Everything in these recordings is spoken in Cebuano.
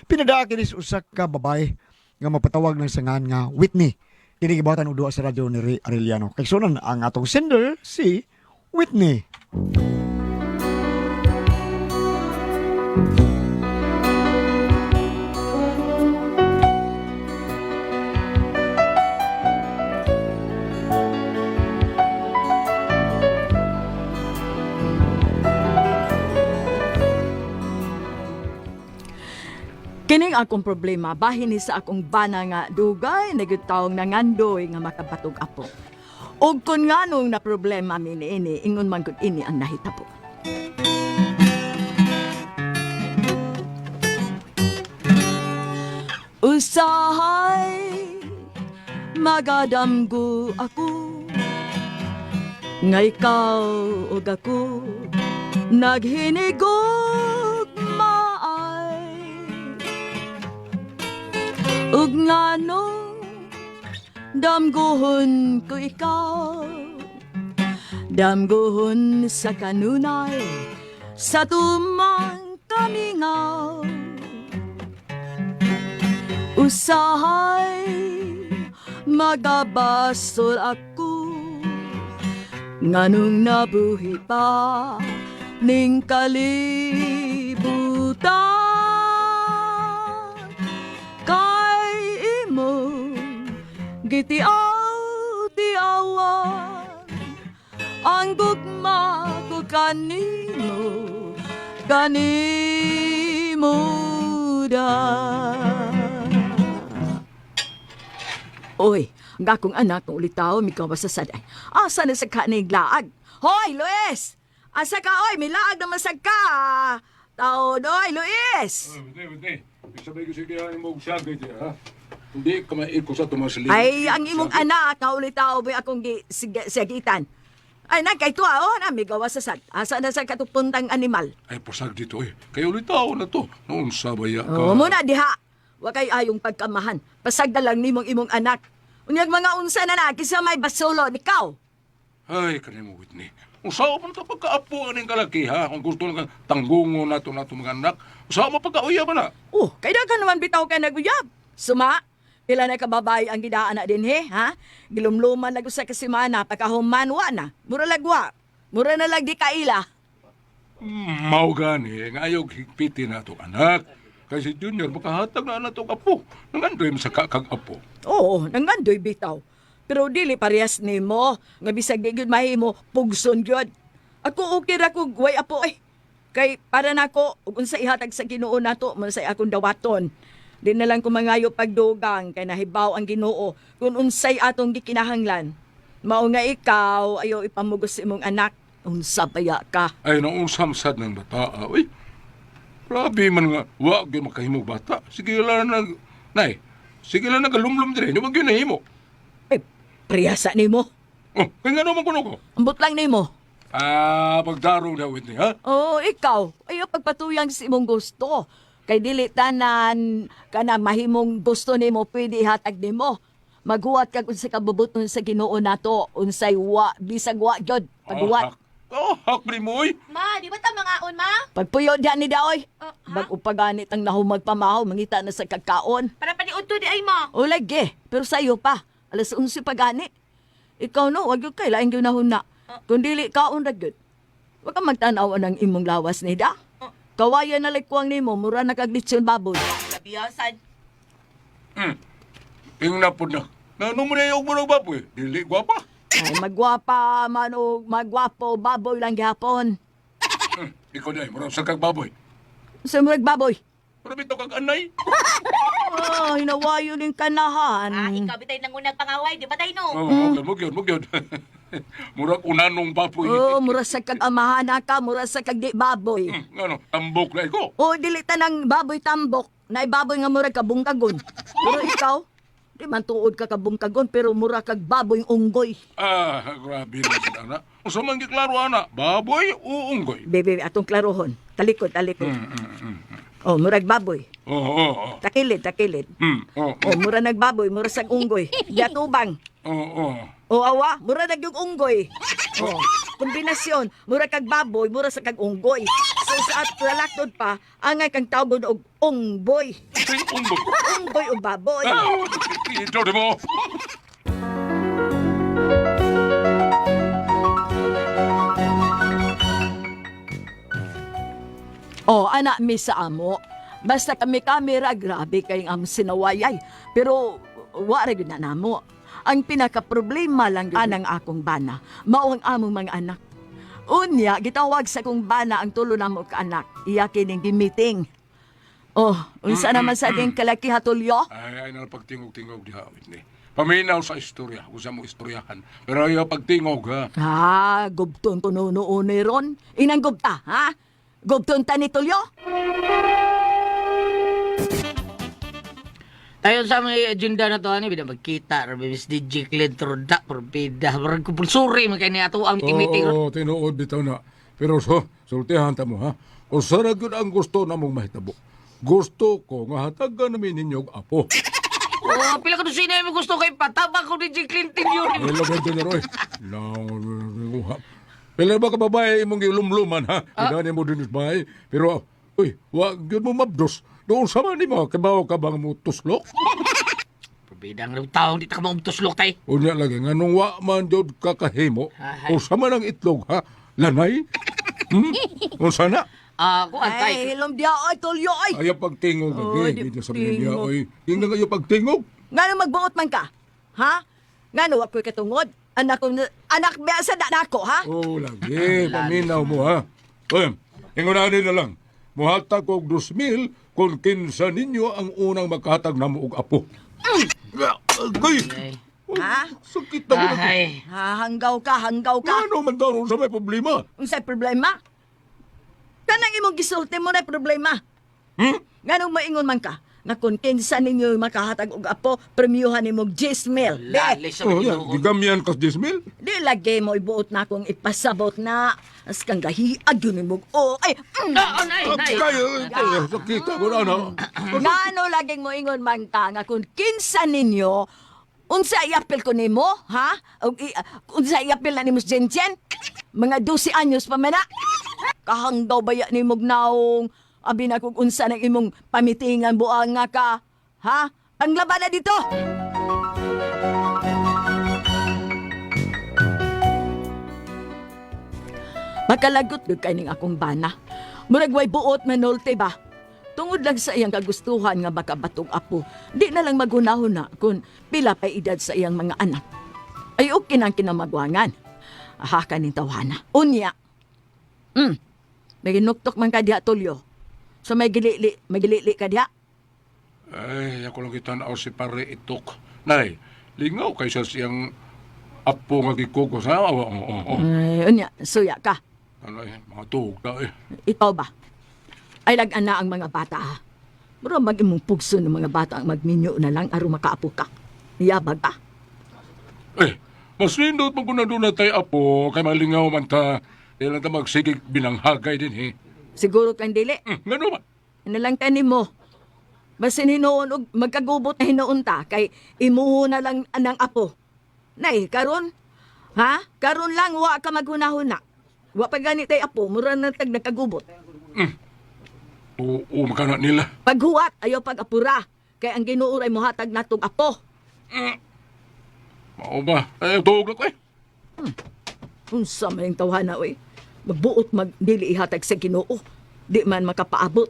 Pinadaa kini sa usa ka babae nga mapatawag ng sangan nga Whitney. Kini gibuhatan og duha sa radyo ni Ray Arellano. Kay sunan ang atong sender si Whitney. Kining akong problema, bahin ni sa akong bana nga dugay nagutawong nangandoy nga makabatog apo. Og kun nganong na problema mi niini, ingon man gud ini ang nahitabo. Usahay magadamgo ako nga ikaw ug ako naghinigog maay ug nganong damgohon ko ikaw, damgohon sa kanunay sa tumang kamingaw. Usahay magabasol ako nganong nabuhi pa ning kalibutan kay imo gitiaw-tiawan ang gugma ko kanimo kanimo da. Oy, ang akong anak ng ulitaw, mikaw sa ay. Asa na sa kaning laag? Hoy, Luis! Asa ka, oy? May laag naman sa ka! Taon, oy, Luis! Hindi, hindi. Sabay ko sige ang imong sagay diya, ha? Hindi ka maiko sa tumasli. Ay, ang imong anak nga ulitaw ba akong sigitan. Ay, na, kay tuwa, oh, na, may gawa sa sad. Asa na sa katupuntang animal. Ay, pasag dito eh. Kayo ulit tao na to. Noon sabaya ka. Oo, muna, diha. Wa kay ayong pagkamahan. Pasag na lang nimong imong anak. Unyag mga unsa na na, kisa may basulo, ikaw. Ay, kanimo Whitney. Usawa man ta pagkaapo aning kalaki, ha? Kung gusto lang kang tanggungo na to na to mga anak. Usawa mo pagkauya ba na? Oh, kay ka naman bitaw kay naguyab. Suma, pila na kababay ang gidaan na din he, ha? Gilumluman na usa ka semana, pagkahuman wa na. Mura lagwa. Mura na lang di kaila. Mao gani, nga ayaw higpitin na to anak. Kay si Junior, makahatag na na to apo. Nangandoy mo sa kakag apo. Oo, nangandoy bitaw. Pero dili parehas nimo nga bisag di gyud mahimo pugson gyud. Ako okay ra kog way apo eh. Kay para nako ug unsa ihatag sa Ginoo nato man sa akong dawaton. Di na lang ko mangayo pagdugang kay nahibaw ang Ginoo kung unsay atong gikinahanglan. Mao nga ikaw ayo ipamugos sa imong anak unsa baya ka. Ay, nausam sad ng bata. Ah. Uy, grabe man nga. Wa gyud makahimog bata. Sige lang nag... Nay, sige lang nagalumlum dire. Hindi mo gyud nahimo. Eh, priyasa nimo. Oh, kaya nga naman kuno ko. Ambot lang nimo. Ah, pagdarong na Whitney, ha? Oo, ikaw. Ayaw pagpatuyang sa imong gusto. Kay dili tanan kana mahimong gusto nimo pwede ihatag nimo. Maghuwat kag unsa kabubuton sa Ginoo nato, unsay wa bisag wa gyud paghuwat. Oh, hak ni mo, oy. Ma, di ba ta mangaon, ma? Pagpuyo diyan ni daoy. Oh, ha? Bag-o pa ganit ang nahumag pamahaw, mangita na sa kagkaon. Para paniudto di ay, ma. O lagi, pero sayo pa. Alas 11 pa gani. Ikaw no, wag gyud kay laing gyud nahuna. Kung dili kaon ra gyud. Wag ka magtan-aw ng imong lawas ni da. Kawayan na likuang nimo, mura na kag lechon baboy. Labiyasan. Tingnan po na. Nano mo na yung murag baboy? Dili, gwapa. Ay, magwapa man o magwapo, baboy lang gihapon. Ikaw na, murag sa kag baboy. Sa murag baboy. Pero bitaw kag anay. Oh, hinawayo ning kanahan. Ah, ikaw bitay nangunag pangaway, di ba tayo no? Oh, okay, mo gyud, mo gyud. Murag unanong baboy. Oh, mura sa kag amahan na ka, mura sa kag di baboy. Ngano, tambok na iko. O, dili tanang baboy tambok. Na baboy nga mura kabungkagon. Pero ikaw, di man tuod ka kabungkagon, pero mura kag baboy unggoy. Ah, grabe na sa anak. Unsa man giklaro ana, baboy o unggoy? Bebe, atong klarohon. Talikod, talikod. Oh, murag baboy. Oo, oo, oo. Takilid, takilid. Oo, Oh, mura nagbaboy, mura sag unggoy. Gatubang. oo, oo. O awa, mura na yung unggoy. Oh, kombinasyon, mura kag baboy, mura sa kag unggoy. So sa at lalaktod pa, angay kang tawgon og ungboy. Say, ungboy. Ungboy o baboy. Ah, ito di mo. Oh, anak mi sa amo. Basta kami kamera, grabe kay ang sinawayay. Pero wa ra gyud na namo. Ang pinaka-problema lang gyud anang akong bana, mao ang among mga anak. Unya, gitawag sa akong bana ang tulo namo ka anak. Iya kining gimiting. Oh, unsa naman sa ating kalaki hatulyo? Ay, ay, nang pagtingog-tingog diha, Whitney. Paminaw sa istorya, usa mo istoryahan. Pero ayaw pagtingog, ha? Ah, gubton ko noon ron. Inang gubta, ha? Gubton ta ni Tulyo? Tayo sa may agenda na to ani bida magkita ra Miss DJ Clint Roda porbida murag kumpulsori man kay ni ato ang meeting. Oo, tinuod bitaw na. Pero so, sultihan ta mo, ha? Usa ra gyud ang gusto namong mahitabo. Gusto ko nga hatagan namin ninyo og apo. Oh, pila ka dosina mo gusto kay patabang ko DJ Clinton yun. Hello, Junior, oy. Lang, ha? Pila ba ka babae imong gilumluman, ha? Gani mo din bahay. Pero, uy, wa gyud mo mabdos. Doon sa man nimo, kabaw ka bang mo tuslok? Porbida ang taong di ta ka maumtuslok tay. Unya lagi, nga nung wa man jud kakahimo, Ay. usa man ang itlog, ha? Lanay? Unsa na? Ah, kuan Ay, tay. hilom diya, oy, Tulyo, oy. Ayaw pagtingog Oh, lagi. di Dito sa niya, tingog. oy. Tingnan kayo pagtingog. Ngano magbuot man ka? Ha? Ngano wa ko'y katungod? Anak ko, anak ba sa dako, ha? Oh, lagi. Paminaw mo, ha? Uy, ingunani na lang. Muhatag og 2,000 kung kinsa ninyo ang unang makahatag namo og apo. Agay! Ay. Ha? Sakit na mo. Ay. Ha, hanggaw ka, hanggaw ka. Ano man daw sa may problema? Unsay problema? Kanang imong gisulti mo na problema. Hmm? Nganong maingon man ka? Nga kung kinsa ninyo makahatag og apo, premyuhan nimo og 10,000. Di, Lali sa Oh, yan. Ginoo. Gigamyan kas 10,000? di lagi mo ibuot na akong ipasabot na. As kang gahiag yun mo. Oh, ay, Ah, oh, nay, nay. Agay! Ay, sakit ako na, ano? Ngano laging mo ingon man ka nga kung kinsa ninyo unsa iapil ko nimo, ha? Og unsa iapil na nimo si Jenjen? Mga 12 anyos pa man na. Kahanggaw baya nimo og naong abi na kung unsa nang imong pamitingan buang nga ka, ha? Ang laban na dito. Makalagot gyud kay ning akong bana. Murag way buot manulte ba? Tungod lang sa iyang kagustuhan nga makabatong apo, di na lang magunahon na kung pila pa edad sa iyang mga anak. Ay okay nang kinamagwangan. Aha kaning tawhana. Unya. May ginuktok man ka diha tulyo. So may gilili, may gilili ka diha. Ay, ako lang kitanaw si pare itok. Nay, lingaw kaysa siyang apo nga gikugos, ha? Oo, oo, oo. Ay, unya, suya ka. Ano eh, mga tuhog na eh. Ikaw ba? Ay lag-ana ang mga bata ha. Mura mag imong pugso ng mga bata ang magminyo na lang aron makaapo ka. Yabag ka. Eh, mas nindot mo kung nandun na tayo, apo, kay malingaw man ta. Di lang ta magsigig binanghagay din, eh. Siguro kang dili. Ngano man? Ano lang tani mo. Basin hinuon og magkagubot na hinuon ta kay imuho na lang anang apo. Nay, karon ha? Karon lang wa ka maghunahuna. Wa pa gani tay apo, mura na tag nagkagubot. Oo, makana nila. Paghuwat ayaw pag-apura kay ang Ginoo ray mohatag natong apo. Mao ba? Eh, tuhog na ko eh. Unsa man yung tawhana oy. Magbuot mag dili ihatag sa Ginoo. Di man makapaabot.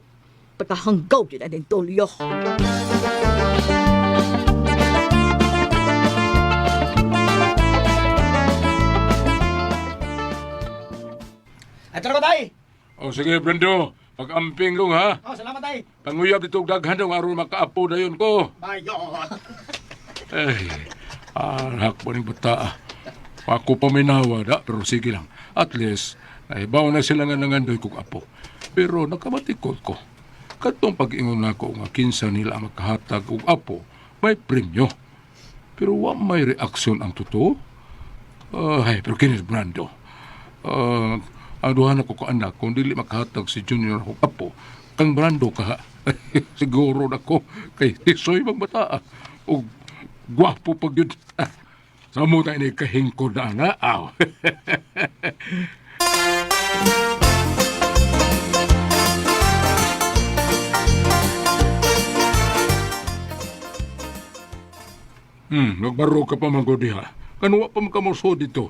Pagkahanggaw gyud aning tulyo. Ato na ko tay. O sige, Brendo. Pag-amping dong, ha? Oh, salamat tay. Panguyab dito og daghan dong aron makaapo dayon ko. Bayon. Ay, anak po ning bata. Ah. Ako paminawa da, pero sige lang. At least, naibaw na sila nga nangandoy kog apo. Pero nakamatikod ko. Katong pag-ingon nako nga kinsa nila ang makahatag og apo, may premyo. Pero wa may reaksyon ang totoo. Ay, pero kinis Brando. Ah, ang duha na ko ka anak, kung dili makahatag si Junior og apo, kang Brando ka. Siguro na ko kay tisoy bang bata. Ah. Og gwapo pag yun. Sa mo tayo ni kahingkod na nga. Aw. Nagbaro ka pa man ko diha. Kanuwa pa man ka mo dito.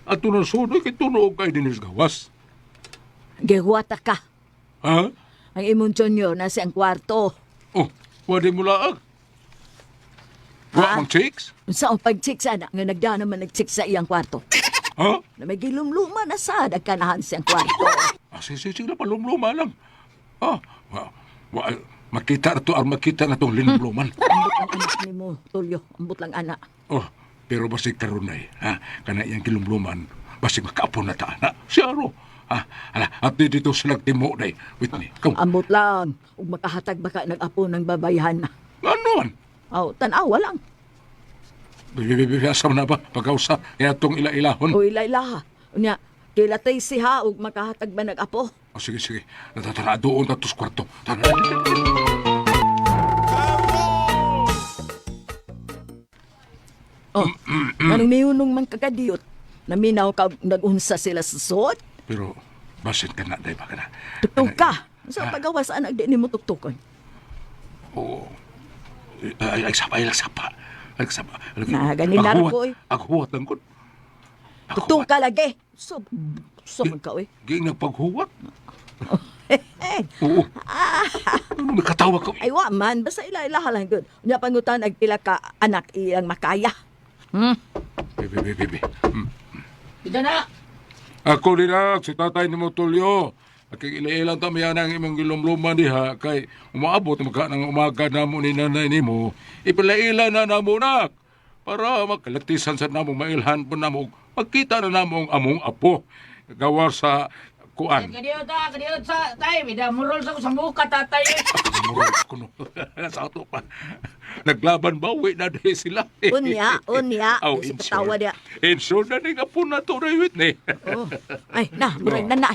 At tunang suod, kay tunog kay dinis gawas. Gihuwata ka. Ha? Ang imong junior na siyang kwarto. Oh, wadi mo laag. Wa Ha? mang chicks? Unsa ang pag-check sa anak nga nagda naman nag-check sa iyang kwarto. Ha? Na may gilumluma na sad ang kanahan siyang kwarto. Ah, sige, sige, sige, palumluma lang. Ah, wa, wa, makita na to, ar makita na tong linumluman. Ambot ang anak nimo, Tulyo. Ambot lang anak. Oh, pero basig karunay, ha? Kana iyang kilumluman, basig makaapon na ta, na. Siya ro. Ha, ala, at di dito sila timo day. Whitney, come. Ambot lang. Ug makahatag baka nag-apo ng babayhan na. Ano man? Aw, tan-awa lang. Bibibibi, asa man na ba? Pagkausa, kaya tong ila-ilahon. O ilaylaha. Unya, kilatay siha ug makahatag ba nag-apo. Oh, sige, sige. Natatara doon na tos kwarto. Tara. Oh, anong miyunong man kakadiyot? Naminaw ka og nag-unsa sila sa suot? Pero, basin ka na, day ba ka na? Tuktok ka. Sa pagawas anak di nimo tuktukon. Oo. Ay, ay, sapa, ay, sapa. Ay, sapa. Na, ganin na ko, eh. Aghuwat lang ko. Tuktok ka lagi. So, so man ka oy. Ging nagpaghuwat. Eh, eh. Oo. Ano, may katawa ka. Ay wa man basta ila-ilaha lang gud. Unya pangutan ag pila ka anak iyang makaya. Bebe, bebe, bebe. Bida na. Ako din na, si tatay ni Motolyo. Akig-ilailang kami yan ang imong gilumluman diha kay umaabot maka ng umaga namo ni nanay nimo. Ipalaila na namo nak para makalatisan sa namo mailhan po namo pagkita na namo ang among apo gawa sa kuan. Kadiyot ta, kadiyot sa tay. Bida murol sa ko sa muka tatay. Murag kuno. Sa ato pa. Naglaban bawi na dahil sila. Unya, unya. Aw, Si in katawa short. diha. In short na ning apo na to na Whitney. Oh. Ay na, murag na na.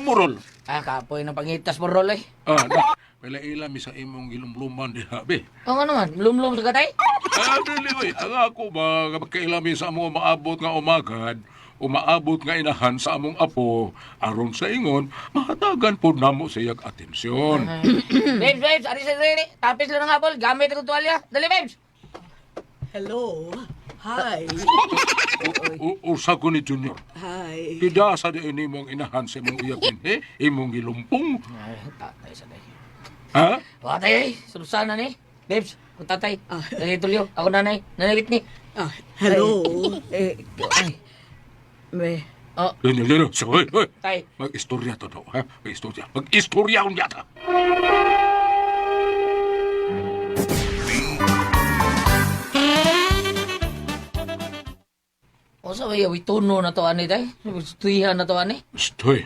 Murol. Ah, kapoy ng pangitas murol eh. Ah, na. Pila mi sa imong gilumluman diha be. Oo nga naman, lumlum sa katay. Ah, dili oy. Ang ako ba magkailami sa among umaabot nga umagad, umaabot nga inahan sa among apo, aron sa ingon, mahatagan po namo sa iyang atensyon. Babes, babes, ari sa dili. Tapis lang ng habol, gamit ang tuwalya. Dali, babes. Hello. Hi. Usa ko ni Junior. Hi. Kida sa di ini mong inahan sa imong uyab dinhi, imong gilumpong. Ay, tatay sa day. Ha? Tatay, eh, sulusan na ni. Babes, kung tatay. Dali tulyo, ako nanay. Nanay Whitney. Ah, hello. Eh, ay. Me. Oh, Junior, Junior, so, hoy, hoy. tay. Mag-istorya to daw, ha? Mag-istorya. Mag-istorya akong yata. O sa may wituno na to ani tay. Tuihan na to ani. Stoy,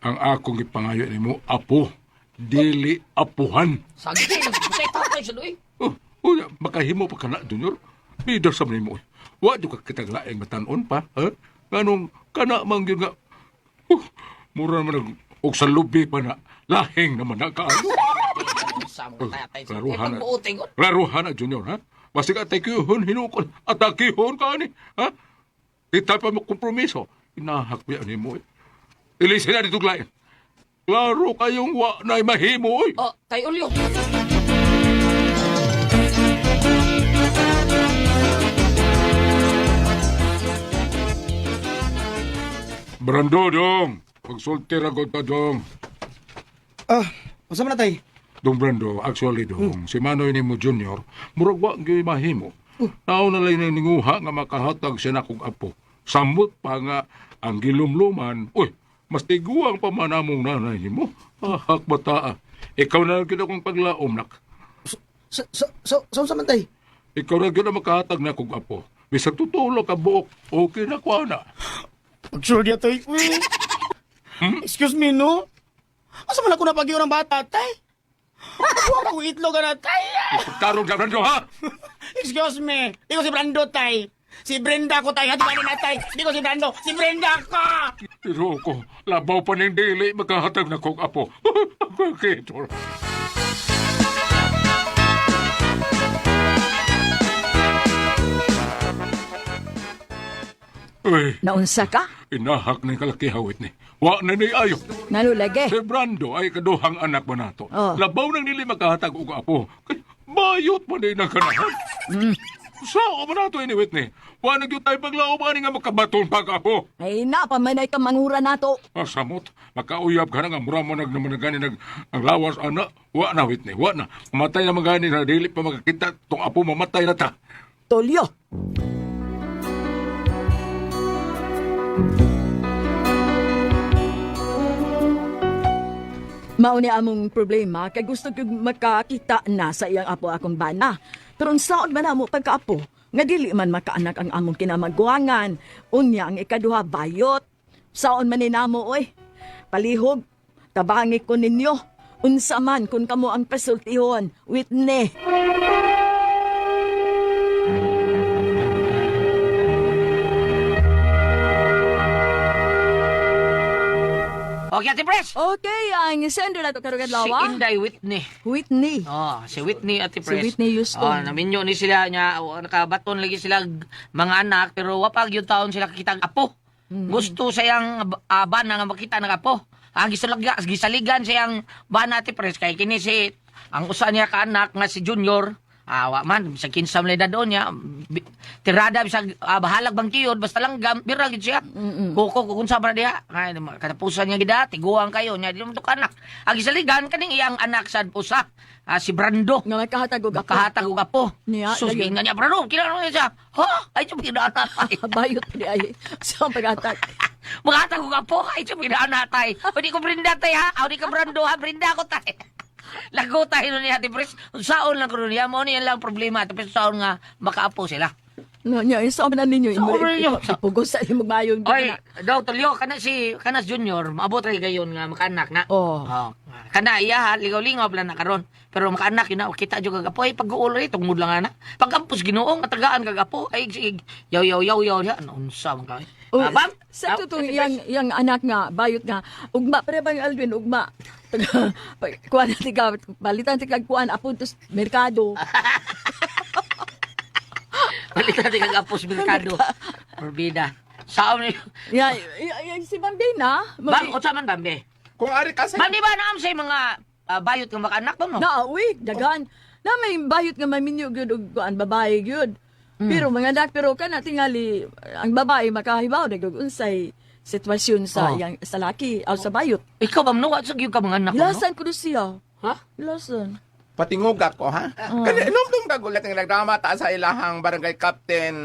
ang akong ipangayo nimo apo, dili apuhan. Sagdi, nagputay tatay sa doy. Oh, uy, makahimo pa ka na, Junior. Bida sa nimo. Wa jud ka kitang laing matan-on pa, ha? Nganong kana man gyud nga. Mura naman og sa lubi pa na lahing naman na kaano. Sa mga tatay sa Klaruhan na. Pagbuotin ko. Klaruhan na, Junior, ha? Basig atakihon, hinukon, atakihon ka ni, ha? Di tayo pa mo kompromiso. Inahak pa yan mo, eh. Ilisin na dito, lain. Klaro kayong wa na mahimo, oy. Oh, tay ulyo. Brando, dong. Pagsulti ra gud ka, dong. Ah, unsa man na tay? Dong Brando, actually dong, si Manoy nimo Junior, murag wa gyud mahimo. Tao na lang ning ninguha nga makahatag siya na kong apo. Samot pa nga ang gilumluman. Uy, mas tiguang pa man among nanay nimo. Ahak bata. Ah. Ikaw na lang gyud akong paglaom nak. Sa sa sa sa unsa man tay? Ikaw na gyud ang makahatag na kong apo. Bisag tutulo ka buok, okay na ko ana. Pagsulya tay. Excuse me no. Asa man ako napagyo ng bata tay? Wa ko itlog na tay. Karon ka Brando ha. Excuse me. Di ko si Brando tay. Si Brenda ko tay. Hati ba na tay? Di ko si Brando. Si Brenda ko. Pero ko, labaw pa ning dili makahatag na kong apo. Okay, Tor. Uy, Naunsa ka? inahak ni kalaki hawit ni. Wa na ni ayo. Ngano lagi? Si Brando ay kaduhang anak ba nato. Oh. Labaw nang nili makahatag og apo. Kay bayot pa din ang kanahan. Sao ba nato ini Whitney? Wa na gyud tayo paglaom ani nga makabaton pag apo. Ay na, pamanay ka mangura nato. Ah, samot, makauyab ka na nga mura mo nag naman gani nag ang lawas ana. Wa na Whitney, wa na. Mamatay na man gani na dili pa makakita tong apo mamatay na ta. Tolyo. Mao ni among problema kay gusto ko makakita na sa iyang apo akong bana. Pero unsaon man amo pagkaapo nga dili man makaanak ang among kinamaguangan. Unya ang ikaduha bayot. Saon man ni namo oy. Palihog tabangi ko ninyo. Unsa man kun kamo ang pasultihon, Whitney. Okay, Ate Pres. Okay, ang sender na to karong Si adlaw. Inday Whitney. Whitney. Oh, si Whitney Ate Si Pres. Whitney Houston. Oh, naminyo ni sila niya, oh, nakabaton lagi sila mga anak pero wapag yung taon sila kitang apo. Gusto sayang bana nga makita ng apo. Ang gisalaga, gisaligan siyang bana Ate Pres kay kini si ang usa niya ka anak nga si Junior. Awa man bisag kinsa man edad niya tirada bisag bahalag bang tiyod basta lang gam bira gid siya. Kuko kung unsa man diha. Ay, katapusan niya gida tiguang kayo niya di mo to kanak. Ang gisaligan kaning iyang anak sad usa si Brando. Nga makahatag og apo. Makahatag og apo. Niya, Sus, dayon. giingan niya, Brando, kilala niya siya. Ha? Ay, siya pinaanatay. Bayot ni ay sa paghatag. Makahatag og apo. Ay, siya pinaanatay. O di ko Brinda tay ha. O di ka Brando ha. Brinda ko tay. Lago tayo nun niya, Ate Pres. Saon lang ko nun niya. Mo niyan lang problema. Ate Pres, saon nga makaapo sila. No, nya sa man ninyo Sa man ninyo. Ipugos sa imong mayong Oy, daw tulyo kana si kana si Junior, maabot ra gayon nga makaanak na. Oh. Kana iya ha, ligaw-lingaw pala na karon. Pero makaanak yun na, kita jud kag apo ay pag-uol ay tungod lang ana. Pag-ampos Ginoo nga tagaan kag apo ay sige, yaw yaw yaw yaw diha ano unsa man ka. Oh, Ah, bam? sa Ah, totoong iyang iyang anak nga bayot nga ugma pre bang Alvin ugma. Kuan na tika balitan tika kuan apo to merkado. Balik natin kag apo sa merkado. Orbida. Saon ni Ya, ya, ya, si Bambina. Bam, unsa man Bambi? Kung ari ka sa Bambi ba naam say mga bayot nga makaanak ba mo? Na uy, dagan. Na may bayot nga maminyo gyud og kuan babae gyud. Pero mga anak pero kana tingali ang babae makahibaw na gyud unsay sitwasyon sa Oh. yang sa laki o sa bayot. Ikaw bam no, sa gyud ka mga anak mo? no? Ilasan ko siya. Ha? Ilasan. Patingog ako, ha? Kani inom ka gulat nga nagdrama ta sa ilahang barangay captain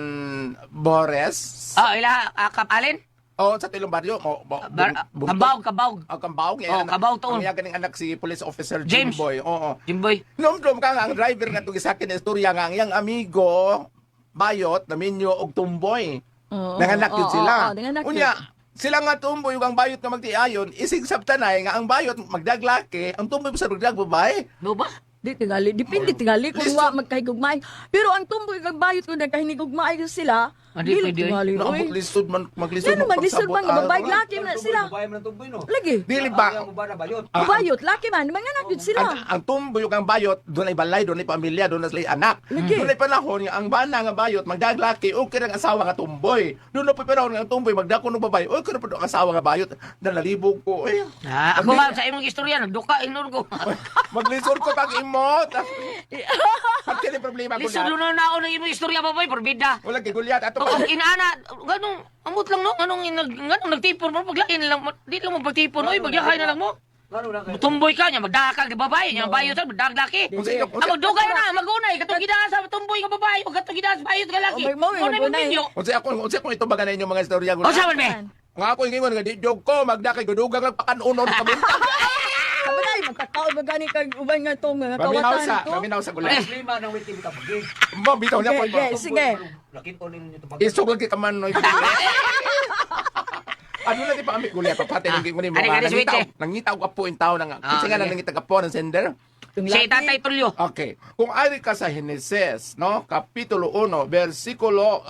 Bores. Ah, ila kap Allen? Oh, sa Tilong Barrio. Mo, bo, Bar, kabaw, kabaw. Oh, kambaog. Oh, kabaog taon. Ang iya ganing anak si police officer James. Jimboy. Oo. Jimboy. Inom ka nga ang driver nga tugi sa akin istorya nga ang iyang amigo Bayot naminyo og tumboy. Oo, Nanganak yun oo, sila. oo, nanganak yun. Unya, sila nga tumboy ug ang bayot nga magtiayon, isig sabtanay nga ang bayot magdaglaki, ang tumboy sa magdag babae. Mo ba? Di tingali, depende tingali kung wa magkahigugmay. Pero ang tumboy kag bayot kung nagkahinigugmay sila, Ah, di dili pwede, tingali. Naabot Oy. lisod man maglisod Yan maglisod man nga ah, babae laki man na sila. Babae man ang tumboy, no? Lagi. Dili ba? Ang ba na bayot? Bayot laki man mga anak yun sila. Ang tumboy ug ang bayot, doon ay balay, doon ay pamilya, doon na sila anak. Lagi. Doon ay panahon nga ang bana nga bayot magdaglaki okay ang asawa nga tumboy. Doon na panahon nga ang tumboy magdako ng babae, okay na ang asawa nga bayot. Nalalibog ko eh. Ah, ako ba sa imong istorya nagduka inor ko. Maglisod ko pag imot. At kini problema ko Lisod na. luno na ako ng imong istorya baboy porbida. Wala kay Goliath ato Oo, pa. inaana, ganong amot lang no, ganong ganong nagtipon mo paglain lang mo, di lang mo pagtipon, oy maglakay na lang mo. Lalo na kayo. Tumboy ka niya, magdakag di babae, niya bayo sa magdaglaki. Kung sa inyo, kung Ah, magdugay na, magunay, katong gidaan sa tumboy nga babae, o katong gidaan sa bayot nga laki. Oh, may- Unay magunay. mo video. Kung sa ako, kung sa ako ito baga na inyong mga istorya. O sa man be? Nga ako ingon nga di joke ko magdakay gudugang lang pakanunon kabuntag. Kabalay magkakaon ba gani kag uban nga tong mga Paminaw kawatan sa, ko. paminaw sa Goliath. Problema ng waiting tabagi. Mo bitaw niya ko. Okay, sige. Lakin ninyo tabagi. Isog lagi ka man noy. Ano na di pa ami Goliath papatay ng ingon nimo. Ari, ari, Nangitaw, sweet, eh. nangitaw ka po in tao nang Ah, kasi nga sige. nangitag po ng sender. Tung Si laki. Tatay Tulyo. Okay. Kung ari ka sa Heneses, no, kapitulo 1, versikulo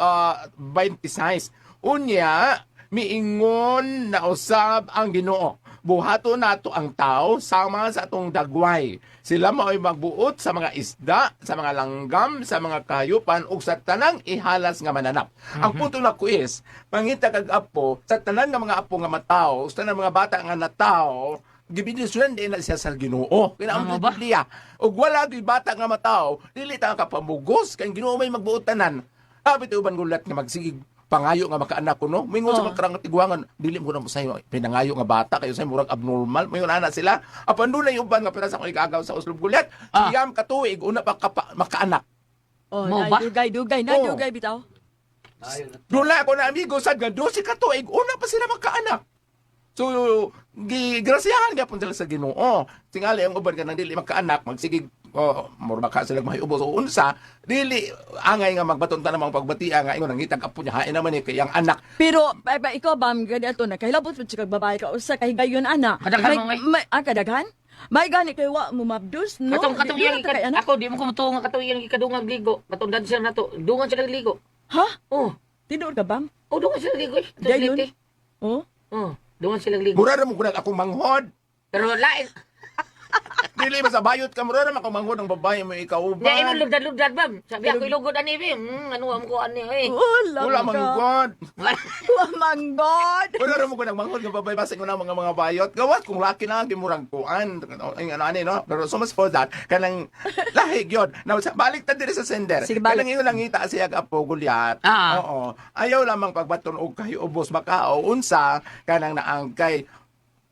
26. Unya, miingon na usab ang Ginoo. Buhato nato ang tao sama sa atong dagway. Sila mao'y magbuot sa mga isda, sa mga langgam, sa mga kahayupan ug sa tanang ihalas nga mananap. Ang punto nako is, mangita kag apo sa tanan nga mga apo nga matao, sa tanang mga bata nga natao, gibindisyonan din na siya sa Ginoo. Kaya ang Tama ba? Biblia. Ug wala gyud bata nga matao, dili ta kapamugos kay ang Ginoo may magbuot tanan. Abi ti uban gulat nga magsigig pangayo nga makaanak ko no. Mingon sa Oh. mga karang tigwangan, dili mo na mo sayo pinangayo nga bata kayo sa murag abnormal. Mayon ana sila. Apan dunay uban nga pira sa akong igagaw sa uslob gulat. Ah. Siyam ka tuig una pa kapa, makaanak. Oh, Mo na, ba? dugay, dugay, na, Oh. dugay, bitaw. Dula ako na amigo sad nga 12 ka tuig una pa sila makaanak. So, gigrasyahan gyapon sila sa Ginoo. Tingali ang uban kanang dili makaanak, magsigig oh, mura baka sila mahiubos o unsa, dili angay nga magbaton ta namang pagbatia nga ingon nangitag apo niya hain naman ni kay ang anak. Pero, ba, ba, ikaw ba, ganito na, kahilabot mo siya kag babae ka, usa kay gayon, ana. Kadaghan May- mo, eh. May, kadaghan? May gani kay wa mo mabdus, no? Katong katong Di- di iyang na ta kay anak. ako di mo ko mutuo nga katong iyang gikadungag ligo. Katong dancer na to, dungan sila ligo. Ha? Oh, Tinuod ka bang? oh dungan sila ligo. Eh. Katong Dayon? liti. Oh? Oh, dungan sila ligo. Mura ra mo kunang akong manghod. Pero lain, Dili ba sa bayot ka mura ra man akong manghod ang babae mo ikaw Di ay uban. mo lugdad-lugdad bam. Sabi ako ilugod ani be. Ano am ko ani eh. Wala Wala ka. manghod. Wa man God. Wala ra mo kunang manghod nga babae basta ko na mga bayot. Gawas kung laki na gimurang kuan. Ang ano ani no. Pero so much for that kanang lahi gyud. Now sa balik ta diri sa sender. Sige, balik. Kanang ingon nangita siya og apo gulyat. Ah. Oo. Ayaw lamang pagbaton og kahiubos makao unsa kanang naangkay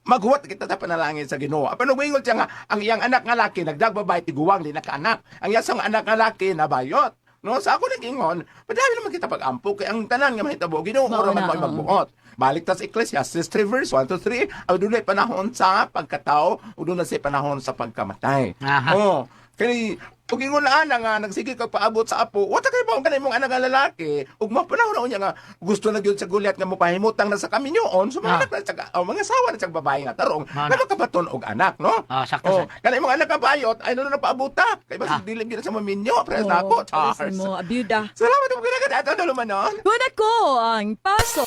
maghuwat kita sa panalangin sa Ginoo. Apan ug moingon siya nga ang iyang anak nga laki nagdagbabay tiguwang di nakaanak. Ang iyang anak nga laki nabayot. No, sa ako nag-ingon, padami naman kita pag-ampo kay ang tanan nga mahitabo Ginoo Mao ora man na, mo'y oo. magbuot. Balik ta sa Ecclesiastes 3 verse 1 to 3, ang dunay panahon sa pagkatao ug dunay sa panahon sa pagkamatay. Aha. Oh, kay ug ingon na ana nga nagsige kag paabot sa apo, wa ta kay baong kanay mong anak nga lalaki, ug mapanahon na unya nga gusto na gyud sa gulyat nga mopahimutang na sa kaminyoon, so mga Ah. anak na sa oh, mga asawa na sa babae nga tarong, Mao na. nga makabaton og anak, no? Ah, sakto, Oh, sakto. kanay mong anak nga bayot, ay na paabuta. Kay basig Ah. dili gyud na sa maminyo, press na ako. Pares Chars. mo, abiyuda. Salamat og ginagat ato dulumanon. Kuna ko ang paso.